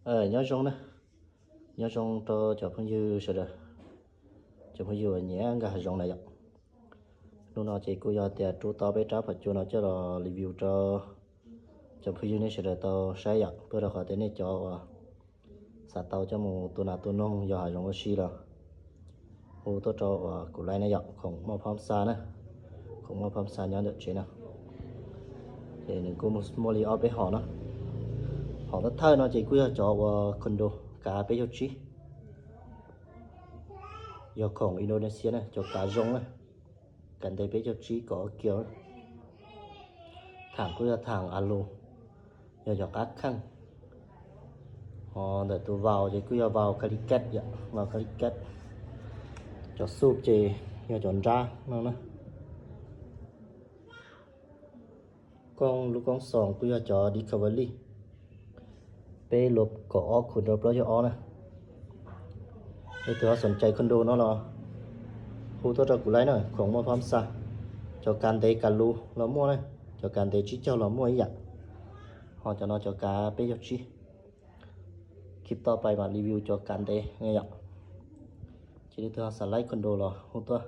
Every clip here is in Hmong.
Nyob zoo na, nyob zoo rau cov phooj ywg sawv daws, cov phooj ywg uas nyiam nkag hav zoov na yom. Hnub no ces kuj yog tias rub tau peb rab phom cua no coj los review rau cov phooj ywg nej sawv daws tau saib yom, tuaj rau qhov tias nej cov uas xav tau coj mus tua nas tua noog yos hav zoov ua si los hu tuaj rau uas kuv laij na yom, khoom muaj phab xa na, khoom muaj phab xa nyob ntawm tsev no. Ces nws kuj muaj li ob peb hom no. Hom thawj thawj no ces kuj yog cov uas condo kav peb caug tsib, yog khoom Indonesia na, cov kav zoo na, kav ntev peb caug tsib kaum ob kiaus. Tham kuj yog tham alu, yog cov qab kheej. Ho ntawm tus vaus ces kuj yog vaus Calicat yom, vaus Calicat. Cov xuj ces yog cov nrab no na. Kooj lub koob xoom kuj yog cov Discovery, peb luas kaum ob khum rau plaub caug ob na. Leej twg ho xoom cai condo no los hu tuaj rau kuv laij na, khoom muaj phab xa. Cov kav ntev kav lus los muaj na, cov kav ntev tsib caug los muaj ib yam. Ho cov no cov kav peb caug tsib. Clip tom pais mam review cov kav ntev yom. Ces leej twg ho xav laij condo los hu tuaj.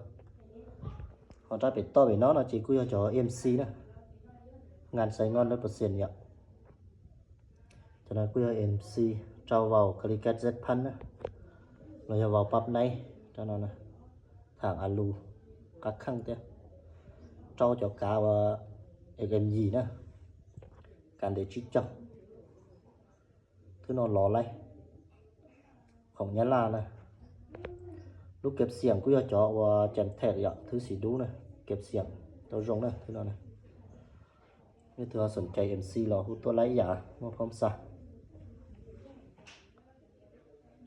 Ho rab pem toj pem no no ces kuj yog cov MC na, ngan xaiv ngon lawv percent yom. Cov no kuj yog MC, rau vaus Calicat Z Punch na, los yog vaus pab naib, rau no na, tham alu, qab kheej thiab. Rau cov kav uas M M yim na, kav ntev tsib caug. Thwb no lov laij, khoom Nyab Laj na. Lub kev xiam kuj yog cov uas Camtech yom, thwb xim dub na, kev xiam tau zoo na, thwb no na. Leej twg ho xoom cai MC los hu tuaj laij ib yam, muaj phab xa.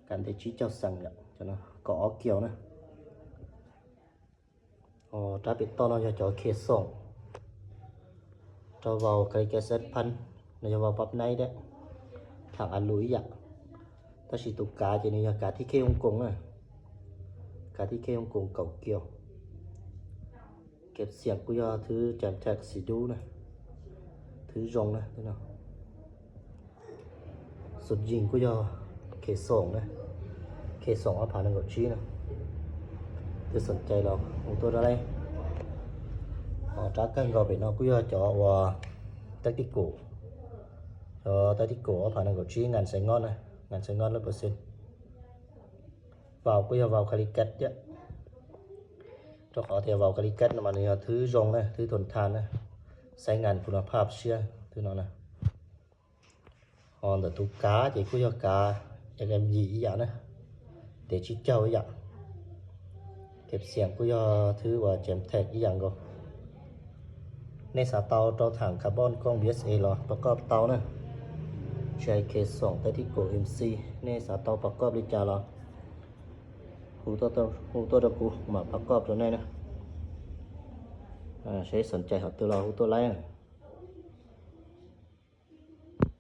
Kav ntev tsib caug xees yom, kaum ob kiaus na. Rab pem toj no yog cov khe xoom, rau vaus Calicat Z Punch, no yog vaus pab naib thiab, tham alu ib yam. Tab sis tus kav ces nws yog kav thib kheb Hong Kong na, kav thib kheb Hong Kong kaum kiaus. Kev xiam kuj yog thwb Camtech xim dub na, thwb zoo na. Xum yis kuj yog khe xoom na, khe xoom ob phav nees nkaum tsib na. Twg xoom cai los hu tuaj rau laij. Rab kawg nkaus pem no kuj yog cov uas Tactical, cov Tactical ob phav nees nkaum tsib ngan xaiv ngon na, ngan xaiv ngon lawm percent. Vaus kuj yog vaus Calicat thiab, rau qhov tias vaus Calicat no mas nws yog thwb zoo na, thwb thon than na, xaiv ngan kuj no phaj siab thwb no na. Ho ntawm tus kav ces kuj yog kav M M yim ib yam na, ntev tsib caug ib yam. Kev xiam kuj yog thwb uas Camtech ib yam nkaus. Nej xav tau rau tham carbon kooj B S A los pas koj tau na. Tsis hais khe xoom Tactical M C, nej xav tau pas koj li cas los hu tuaj rau kuv mam pas koj rau nej na. Seb xoom cai hom twg los hu tuaj laij.